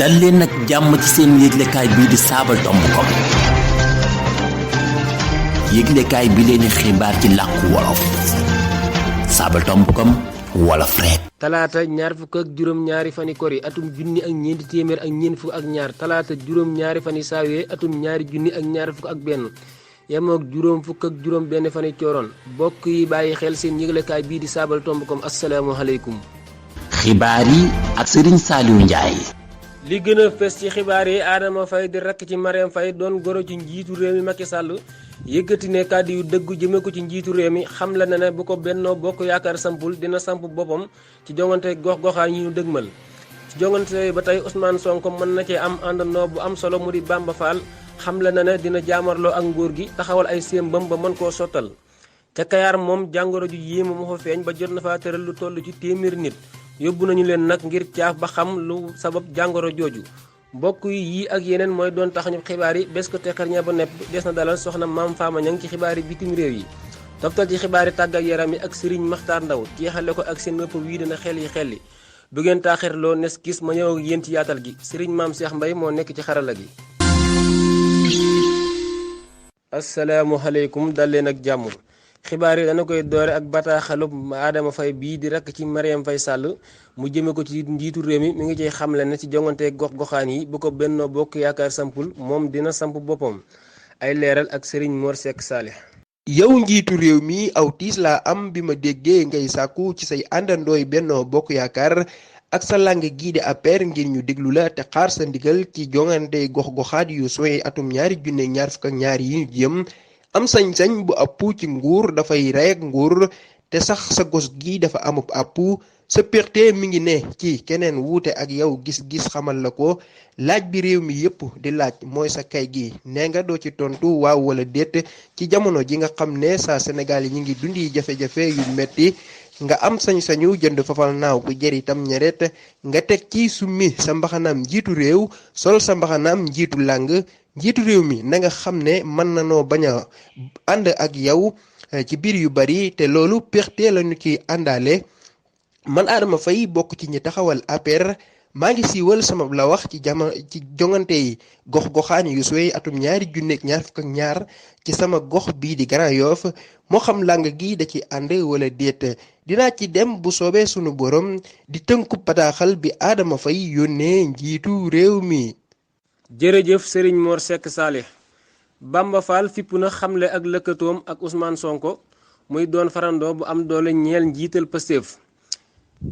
dal leen nag jàmm ci seen yëglekaay bii di Sabadombcom yëglekaay bi leen xibaar ci làkku wolof Sabadombcom wolof rek. talaata ñaar fukk ak juróom ñaari fani kori atum junni ak ñeenti téeméer ak ñeent fukk ak ñaar talaata juróom ñaari fani saawee atum ñaari junni ak ñaar fukk ak benn yemook juróom fukk ak juróom benn fani cooroon bokk yi bàyyi xel seen yëglekaay bii di Sabadombcom asalaamaaleykum. xibaar yi ak Serigne Saliou Ndiaye. li gën a fës ci xibaar yi Adama Faye di rakk ci Marième Faye doon goro ci njiitu réew mi Macky Sall yëkkati ne kàddu yu dëggu jëme ko ci njiitu réew mi xam la ne bu ko Benno Bokk Yaakaar sampul dina samp boppam ci jongante gox-goxaan yi ñu dëgmal ci jongante yooyu ba tey Ousmane Sonko mën na cee am àndandoo bu am solo mu di Bamba Fall xam la ne dina jaamarloo ak nguur gi taxawal ay sémbam ba mën koo sottal ca Kayar moom jàngoro ju yéema moo fa feeñ ba jot na faa tëral lu toll ci téeméeri nit yóbbu nañu leen nag ngir caaf ba xam lu sabab jàngoro jooju mbokk yi ak yeneen mooy doon taxañu xibaar yi bés ko teqar ña ba nepp des na dalal soxna Maam Faama Ñang ci xibaar yi bitim réew yi toftal ci xibaar yi tàggat yaram yi ak Serigne Makhtar Ndaw jeexale ko ak seen nëpp wii dina xel yi xel yi du ngeen taaxirloo nes gis ma ñëw ak yéen ci yaatal gi Serigne Maam Cheikh Mbay moo nekk ci xarala gi asalaamualeykum dal leen ak jàmm xibaar yi dana koy doore ak bataaxalub Adama Faye bii di rakk ci Marième Faye Sall mu jëme ko ci njiitu réew mi ngi ciy xamle ne ci jongante gox-goxaan yi bu ko Benno Bokk Yaakaar sampul moom dina samp boppam ay leeral ak Serigne Mor Seck Salih. yow njiitu réew mi aw tiis laa am bi ma déggee ngay sàkku ci say àndandooy Benno Bokk Yaakaar ak sa lang gii di APR ngir ñu déglu la te xaar sa ndigal ci jongante gox-goxaat yu sooy atum 2022 yi ñu jëm. am sañ-sañ bu àpp ci nguur dafay rey ak nguur te sax sa gos gi dafa amub àpp sa perte mi ngi ne ci keneen wuute ak yow gis-gis xamal la ko laaj bi réew mi yépp di laaj mooy sa kay gi nee nga doo ci tontu waaw wala déet ci jamono ji nga xam ne saa Sénégal yi ñu ngi dundi jafe-jafe yu metti nga am sañ-sañu jënd fafal naaw bu jër itam ñeret nga teg ci summi sa mbaxanaam njiitu réew sol sa mbaxanaam njiitu làng njiitu réew mi na nga xam ne mën na noo bañ a ànd ak yow ci biir yu bari te loolu perte lañu ci àndaale man Adama Faye bokk ci ñi taxawal APR maa ngi siiwal sama la wax ci jongante yi gox-goxaan yu sooy atum 2022 ci sama gox bii di Grand Yoff moo xam làng gi da ci ànd wala déet dinaa ci dem bu soobee sunu borom di tënku bataaxal bi Adama Faye yónnee njiitu réew mi. jërëjëf Serigne Mor Seck Salih Bamba Fall fipp na xamle ak lëkkatoom ak Ousmane Sonko muy doon farandoo bu am doole ñeel njiital Pastef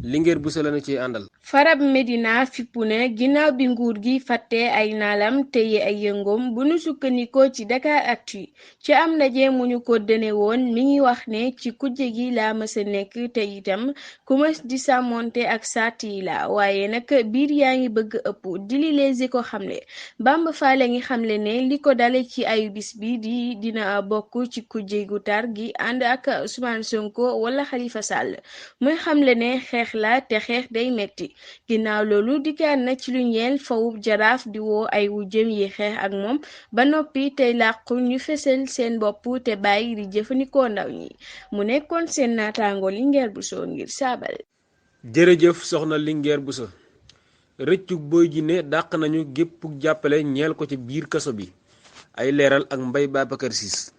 Linguère Bousso la na ci àndal. farab Medina fippu ne ginnaaw bi nguur gi fàtte ay naalam téye ay yëngoom bu nu sukkandikoo ci Dakaractu ci am ndaje mu ñu ko dene woon mi ngi wax ne ci kujje gi la mësa nekk te itam ku mës di sàmmonte ak sart yi la waaye nag biir yaa ngi bëgg ëpp di li Les Échos xamle Bamba Fall ngi xamle ne li ko dale ci ayu bis bi dina bokk ci kujje gu tar gi ànd ak Ousmane Sonko wala Khalifa Sall muy xamle ne xeex la te xeex day metti ginnaaw loolu dikkaat na ci lu ñeel fawub jaraaf di woo ay wujjëm yi xeex ak moom ba noppi tey làqu ñu fesal seen bopp te bàyyi di jëfandikoo ndaw ñi mu nekkoon seen naataango Linguère Bousso ngir saabal. jërëjëf soxna Linguère Bousso rëccug Boy Djiné dàq nañu gépp jàppale ñeel ko ci biir kaso bi ay leeral ak Mbaye Babacar Ciss.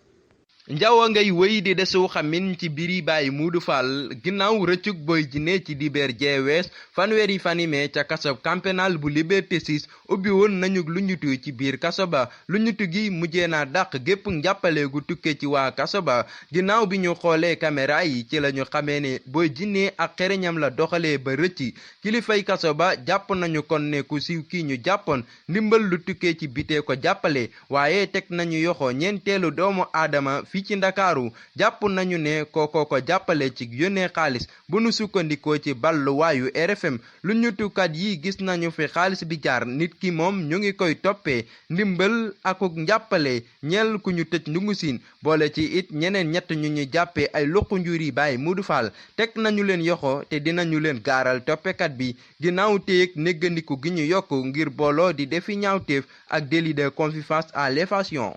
njawa ngay wéy di desu xamin ci biri Baye Modou Fall ginnaaw rëccug Boy Djiné ci dibeer jeewees fanweeri fani mee ca kaso camp pénal bu Liberté 6 ubbi woon nañu lu ñutu ci biir kaso ba lu ñutu gi mujjee naa dàq gépp njàppale gu tukke ci waa kaso ba ginnaaw bi ñu xoolee caméra yi ci lañu xamee ne Boy Djiné ak xereñam la doxalee ba rëcci kilifay kaso ba jàpp nañu kon ne ku siiw kii ñu jàppoon ndimbal lu tukkee ci bitee ko jàppale waaye teg nañu yoxo ñeenteelu doomu aadama fii ci Ndakaaru jàpp nañu ne kooko ko jàppale ci yónnee xaalis bu nu sukkandikoo ci balluwaayu RFM lu ñutukat yi gis nañu fi xaalis bi jaar nit ki moom ñu ngi koy toppee ndimbal akuk njàppale ñeel ku ñu tëj ndungu siin boole ci it ñeneen ñett ñu ñu jàppee ay luqu njuri Baye Modou Fall teg nañu leen yoxo te dinañu leen gaaral toppekat bi ginnaaw téeg néggandiku gi ñu yokk ngir booloo di defi ñaawteef ak délit de confiance à l'effraction.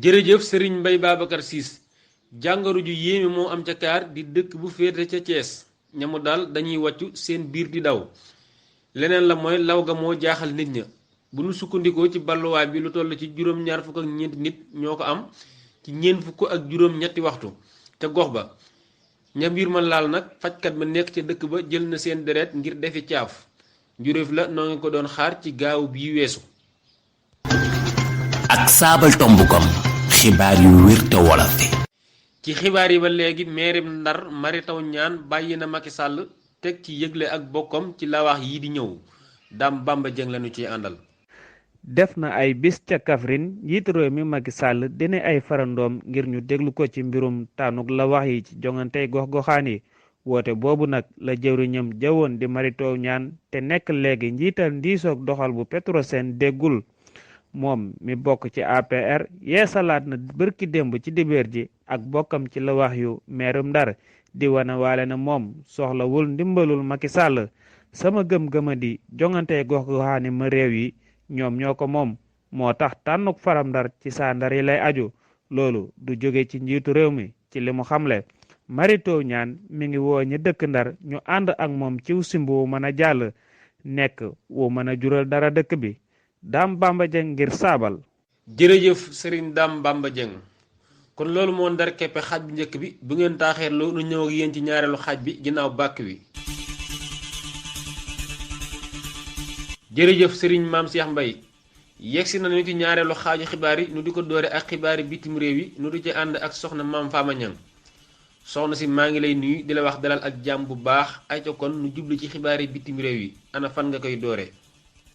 jërëjëf Serigne Mbaye Babacar Ciss jàngoro ju yéeme moo am ca Kaar di dëkk bu féete ca Thiès ñamu daal dañuy wàccu seen biir di daw leneen la mooy law ga moo jaaxal nit ña bu nu sukkandikoo ci balluwaay bi lu toll ci juróom-ñaar fukk ak ñeenti nit ñoo ko am ci ñeent fukk ak juróom-ñetti waxtu te gox ba ña mbir ma laal nag fajkat ba nekk ca dëkk ba jël na seen deret ngir defi caaf njuréef la noo ngi ko doon xaar ci gaaw bii weesu. ak saabal tombukom xibaar yu wér te wolofe. ci xibaar yi ba léegi meerim Ndar Mary Teuw Niane bàyyi na Macky Sall teg ci yëgle ak bokkam ci la wax yii di ñëw Dame Bamba Dieng lañu ciy àndal. def na ay bis ca Kaffrine njiitu réew mi Macky Sall dina ay farandoom ngir ñu déglu ko ci mbirum tànnuk la wax yi ci jongantey gox-goxaan yi woote boobu nag la jëwriñam jawoon di Mary Teuw Niane te nekk léegi njiital ndiisoog doxal bu Petrosen déggul moom mi bokk ci APR yeesalaat na bërki démb ci dibéer ji ak bokkam ci la wax yu meerum Ndar di wane waale na moom soxlawul ndimbalul Macky Sall sama gëm-gëma di jongantey gox-goxaani ma réew yi ñoom ñoo ko moom moo tax tànnuk faram Ndar ci saa Ndar yi lay aju loolu du jóge ci njiitu réew mi ci li mu xamle Mary Teuw Niane mi ngi woo ñi dëkk Ndar ñu ànd ak moom ciw simb wu mën a jàll nekk wu mën a jural dara dëkk bi Dame Bamba Dieng ngir saabal. jërëjëf Serigne Dame Bamba Dieng kon loolu moo ndar keppe xaaj bu njëkk bi bu ngeen taaxeerlu nu ñëw ak yéen ci ñaareelu xaaj bi ginnaaw bàkk wi. jërëjëf Serigne Mame Cheikh Mbaye yegsi nañu ci ñaareelu xaaju xibaar yi nu di ko doore ak xibaari bitim réew yi nu di ci ànd ak soxna Mame Fama Niang soxna si maa ngi lay nuyu di la wax dalal ak jàmm bu baax ay ca kon nu jublu ci xibaari bitim réew yi ana fan nga koy doore.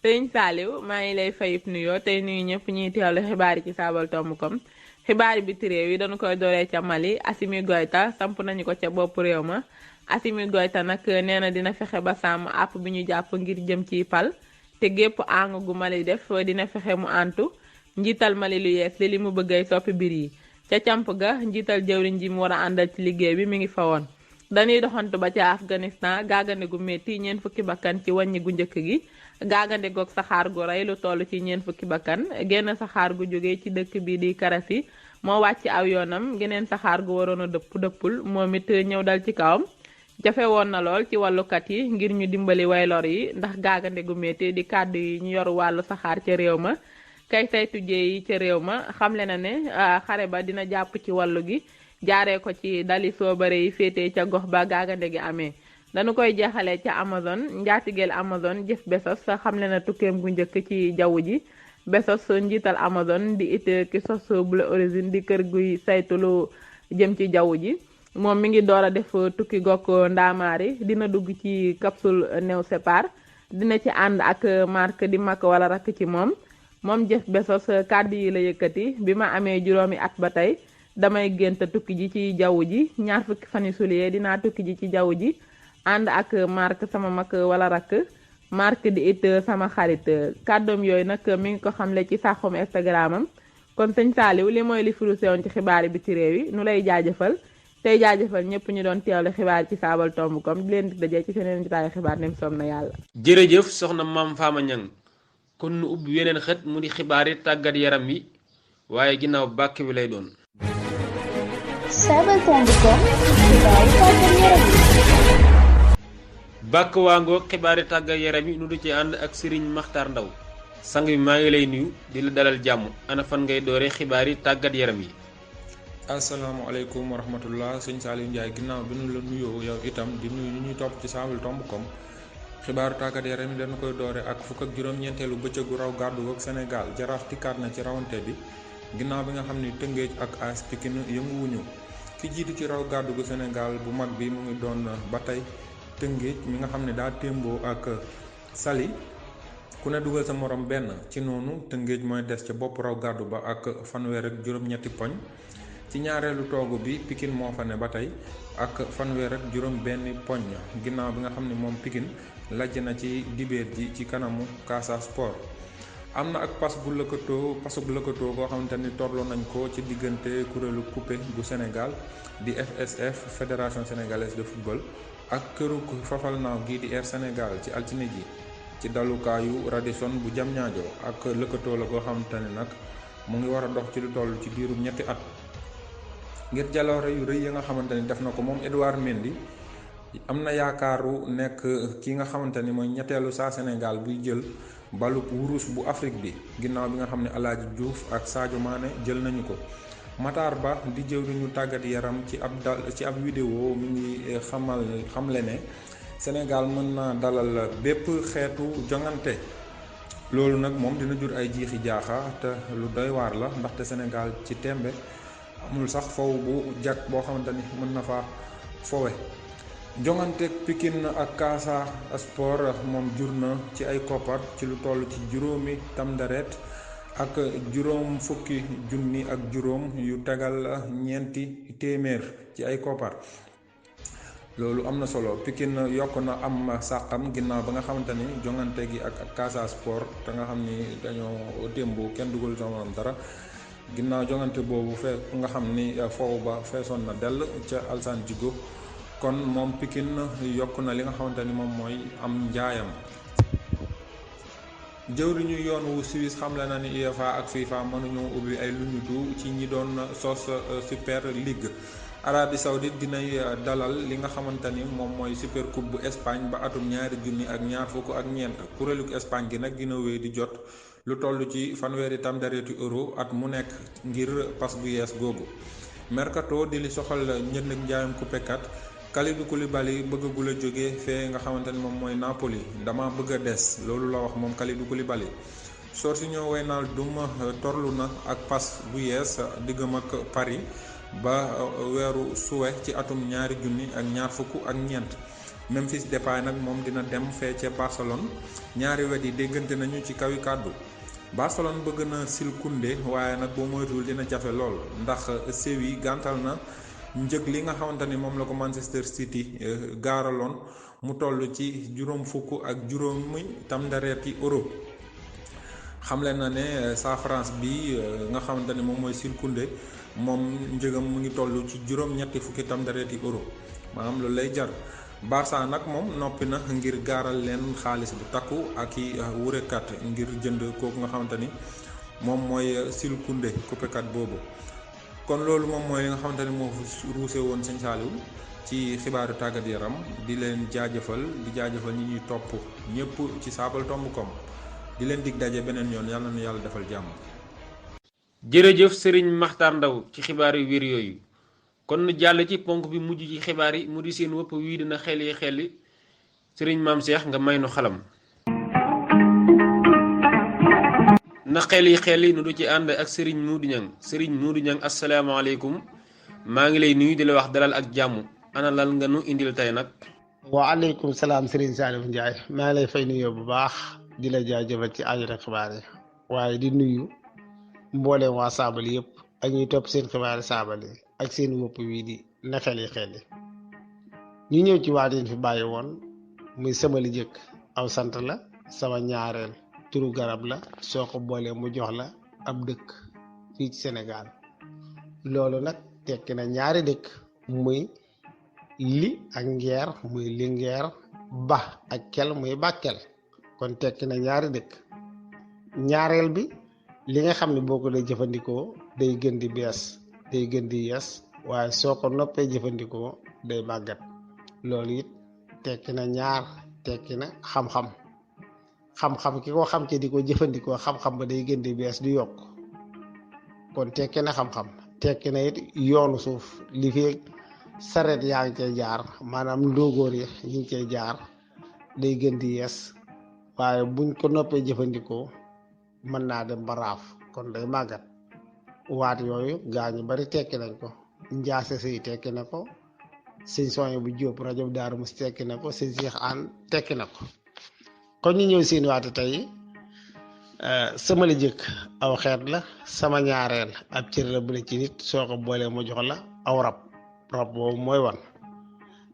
sëñ Saliou maa ngi lay fayib nuyoo tey nuyu ñëpp ñuy teewlu xibaar yi ci saabal tombukom xibaari biti réew yi dañu koy dooree ca Mali Assimi Goïta samp nañu ko ca bopp réew ma Assimi Goïta nag nee na dina fexe ba sàmm àpp bi ñu jàpp ngir jëm ci pal te gépp àng gu Mali def dina fexe mu antu njiital Mali lu yees li mu bëggay soppi mbir yi ca camp ga njiital jëwriñ ji mu war a àndal ci liggéey bi mi ngi fa woon dañuy doxantu ba ca Afghanistan gaagande gu métti ñeent fukki bakkan ci wàññi gu njëkk gi gaagande goog saxaar gu rey lu toll ci ñeent fukki bakkan genn saxaar gu jóge ci dëkk bi di Karachi moo wàcc aw yoonam geneen saxaar gu waroon a dëppul moom it ñëw dal ci kawam jafe woon na lool ci wàllukat yi ngir ñu dimbali waylor yi ndax gaagande gu métti di kàddu yi ñu yor wàllu saxaar ca réew ma kay saytu jee yi ca réew ma xamle na ne xare ba dina jàpp ci wàllu gi jaaree ko ci dali soobare yi féete ca gox ba gaagande gi amee dañu koy jeexalee ca Amazon njaatigeel Amazon Jeff Bezos xamle na tukkeem gu njëkk ci jaww ji Bezos njiital Amazon di it ki sos Blue Origin di kër guy saytu lu jëm ci jaww ji moom mi ngi door a def tukki gokk ndaamaari dina dugg ci capsule New Shepard dina ci ànd ak Mark di mag wala rakk ci moom Jeff Bezos kàddu yi la yëkkati bi ma amee juróomi at ba tey damay gént tukki ji ci jaww ji ñaar fukki fani sulier dinaa tukki ji ci jaww ji ànd ak Mark sama mag wala rakk Mark di it sama xarit kàddoom yooyu nag mi ngi ko xamle ci saxum Instagram am kon sëñ Saliou li mooy li firu sewoon ci xibaar bi ci réew yi nu lay jaajëfal tey jaajëfal ñëpp ñu doon teewle xibaar ci saabal tombukom di leen di dajee ci seneen jotaayu xibaar nem soom na yàlla. jërëjëf soxna Mame Fama Niang kon nu ubbi yeneen xët mu di xibaar yi tàggat yaram yi waaye ginnaaw bàkk bi lay doon. saabal tombukom xibaar yi tàggat yaram yi. bàkk waangoo xibaar yi tàggat yaram yi nu du ci ànd ak Serigne Makhtar Ndaw sang bi maa ngi lay nuyu di la dalal jàmm ana fan ngay doore xibaar yi tàggat yaram yi. asalaamaaleykum wa rahmatullah sëñ Saliou Ndiaye ginnaaw bi nu la nuyoo yow itam di nuyu ñu ñuy topp ci saabal tombukom xibaaru tàggat yaram yi dañu koy doore ak fukk ak juróom-ñeenteelu bëccëgu raw gàddu ak Sénégal jaraaf tikkaat na ci rawante bi ginnaaw bi nga xam ni Tëngéej ak AS Pikine yënguwuñu ki jiitu ci raw gàddu gu Sénégal bu mag bi mu ngi doon ba tey Tëngéej mi nga xam ne daa témboo ak Saly ku ne dugal sa morom benn ci noonu Tëngéej mooy des ca bopp raw gàddu ba ak fanweer ak juróom-ñetti poñ ci ñaareelu toogu bi Pikine moo fa ne ba tey ak fanweer ak juróom benn poñ ginnaaw bi nga xam ne moom Pikine lajj na ci dibéer ji ci kanamu Casa Sport am na ak pasug lëkkatoo koo xamante ni tolloo nañ ko ci diggante kuréelu coupé bu Sénégal di FSF fédération sénégalaise de football ak këru Fafalnaaw gii di Air Sénégal ci altine ji ci dalukaayu Radisson bu Diamniadio ak lëkkatoo la koo xamante ni nag mu ngi war a dox ci lu toll ci diirum ñetti at ngir jaloore yu rëy ya nga xamante ni def na ko moom Edouard Mendy am na yaakaaru nekk ki nga xamante ni mooy ñetteelu saa Sénégal buy jël balu wurus bu Afrique bi ginnaaw bi nga xam ne Alaaji Diouf ak Sadio Mané jël nañu ko. Matar Ba di jëwriñu tàggat yaram ci ab vidéo mi ngi xamle ne Sénégal mën naa dalal bépp xeetu jongante. loolu nag moom dina jur ay jiixi jaaxa te lu doy waar la ndaxte Sénégal ci tembe amul sax fow bu jag boo xamante ni mën na fa fowe. jongante Pikine ak Casa Sport moom jur na ci ay koppar ci lu toll ci juróomi tamdaret ak juróom fukki junni ak juróom yu tegal ñeenti téeméer ci ay koppar. loolu am na solo. Pikine yokk na am sàqam ginnaaw ba nga xamante ni jongante gi ak Casa Sport te nga xam ni dañoo démb kenn dugal sama dara ginnaaw jongante boobu nga xam ni foofu ba feesoon na dell ca Alsane Djigo kon moom Pikine yokk na li nga xamante ni moom mooy am njaayam. jëwriñu yoon wu Suisse xamle na ni UEFA ak FIFA mënuñoo ubbi ay luñutu ci ñi doon sos Super League. Arabie Saoudite dinay dalal li nga xamante ni moom mooy super coupe bu Espagne ba atum 2024 kuréelu Espagne gi nag dina wéy di jot lu toll ci fanweeri tamdareetu euro at mu nekk ngir pas bu yees googu. Mercato di li soxal njënd ak njaayam coupekat Kalidou Koulibaly bëggagul a jóge fee nga xamante ni moom mooy Napoli dama bëgg a des loolu la wax moom Kalidou Koulibaly. Georginio Wijnaldum torlu na ak pas bu yees diggam ak Paris ba weeru suwe ci atum 2024. Memphis Depay nag moom dina dem fee ca Barcelone ñaari wet yi déggante nañu ci kawi kàddu. Barcelone bëgg na Jules Koundé waaye nag boo moytuwul dina jafe lool ndax Séville gàntal na njëg li nga xamante ni moom la ko Manchester City gaaraloon mu toll ci juróomi tamdareeti euro. xamle na ne saa France bi nga xamante ni moom mooy Jules Koundé moom njëgam mu ngi toll ci juróom-ñetti fukki tamdareeti euro maanaam loolu lay jar. Barça nag moom noppi na ngir gaaral leen xaalis bu takku ak i wurekat ngir jënd kooku nga xamante ni moom mooy Jules Koundé coupekat boobu. kon loolu moom mooy li nga xamante ni moo ruuse woon Sëñ Saliou ci xibaaru tàggat yaram di leen jaajëfal ñi ñuy topp ñëpp ci sabaltomb.com di leen dig daje beneen yoon yàlla na yàlla defal jàmm. jërëjëf Serigne Makhtar Ndaw ci xibaar yu wér yooyu kon nu jàll ci ponk bi mujj ci xibaar yi mu di seen wëpp wii dina xeli Serigne Maam Cheikh nga may nu xalam. na xeli nu du ci ànd ak Serigne Modou Niang asalaamaaleykum maa ngi lay nuyu di la wax dalal ak jàmm ana lan nga nu indil tey nag. waaleykum salaam Serigne Saliou Ndiaye maa ngi lay fay nuyoo bu baax di la jaajëfal ci ajra xibaar yi waaye di nuyu mbooleem waa Saabali yëpp ak ñuy topp seen xibaari Saabali ak seen wopp wii di na xeli ñu ñëw ci waat yéen fi bàyyi woon muy sama li jëkk aw sant la sama ñaareel turu garab la soo ko boolee mu jox la ab dëkk fii ci Sénégal loolu nag tekki na ñaari dëkk muy li ak ngeer muy Linguère ba ak kel muy Bakel kon tekki na ñaari dëkk ñaareel bi li nga xam ne boo ko dee jëfandikoo day gën di bees day gën di yees waaye soo ko noppee jëfandikoo day màggat loolu it tekki na ñaar tekki na xam-xam ki ko xam ci di ko jëfandikoo xam-xam ba day gën di bees di yokk kon tekki na xam-xam tekki na it yoonu suuf li fi saret yaa ngi cay jaar maanaam ndóogóor yi ñu ngi cay jaar day gën di yees waaye buñ ko noppee jëfandikoo mën naa dem ba raaf kon day màggat waat yooyu gaa ñu bari tekki nañ ko njaase sëy tekki na ko sëñ Soñ bu Jóob rajo Daaru Mus tekki na ko sëñ Cheikh Aan tekki na ko kon ñu ñëw seen waate tey sama li jëkk aw xeet la sama ñaareel ab cër la bu ne ci nit soo ko boolee mu jox la aw rab boobu mooy wan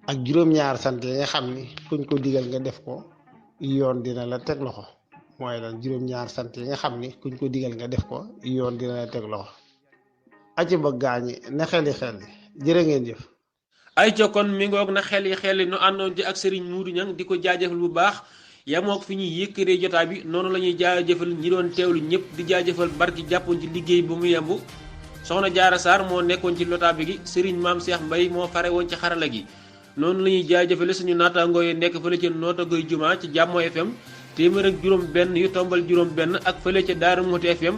ak juróom-ñaar sant yi nga xam ni kuñ ko digal nga def ko yoon dina la teg loxo mooy lan juróom-ñaar sant yi nga xam ni kuñ ko digal nga def ko yoon dina la teg loxo aci ba gaañi na xeli jërë ngeen jëf ay ca kon mi ngoog na xeli nu àndoon ci ak Serigne Modou Niang di ko jaajëfal bu baax yamook fi ñuy yëkkëree jotaay bi noonu la ñuy jaajëfal ñi doon teewlu ñëpp di jaajëfal barki jàppoon ci liggéey ba mu yemb soxna Jaara Sarr moo nekkoon ci lotaabi gi Serigne Maam Cheikh Mbaye moo fare woon ci xarala gi noonu la ñuy jaajëfale suñu naataangoo yi nekk fële ca Nootagoy Juma ci Jàmmo FM téeméer ak juróom benn yu tombal juróom benn ak fële ca Daaru Muxti FM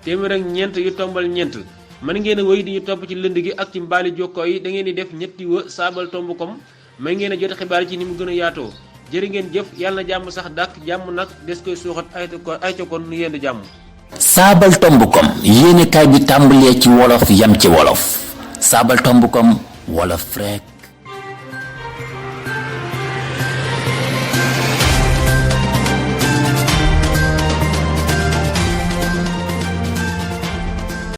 téeméer ak ñeent yu tombal ñeent mën ngeen a wéy di ñu topp ci lënd gi ak ci mbaali jokkoo yi da ngeen di def ñetti wa sabaltomb.com may ngeen a jot xibaar ci ni mu gën a yaatoo jërë ngeen jëf yàlla na jàmm sax dàkk jàmm nag des koy suuxat ay kon nu yendu jàmm. sabaltomb.com yéenekaay bi tàmbalee ci wolof yam ci wolof sabaltomb.com wolof rek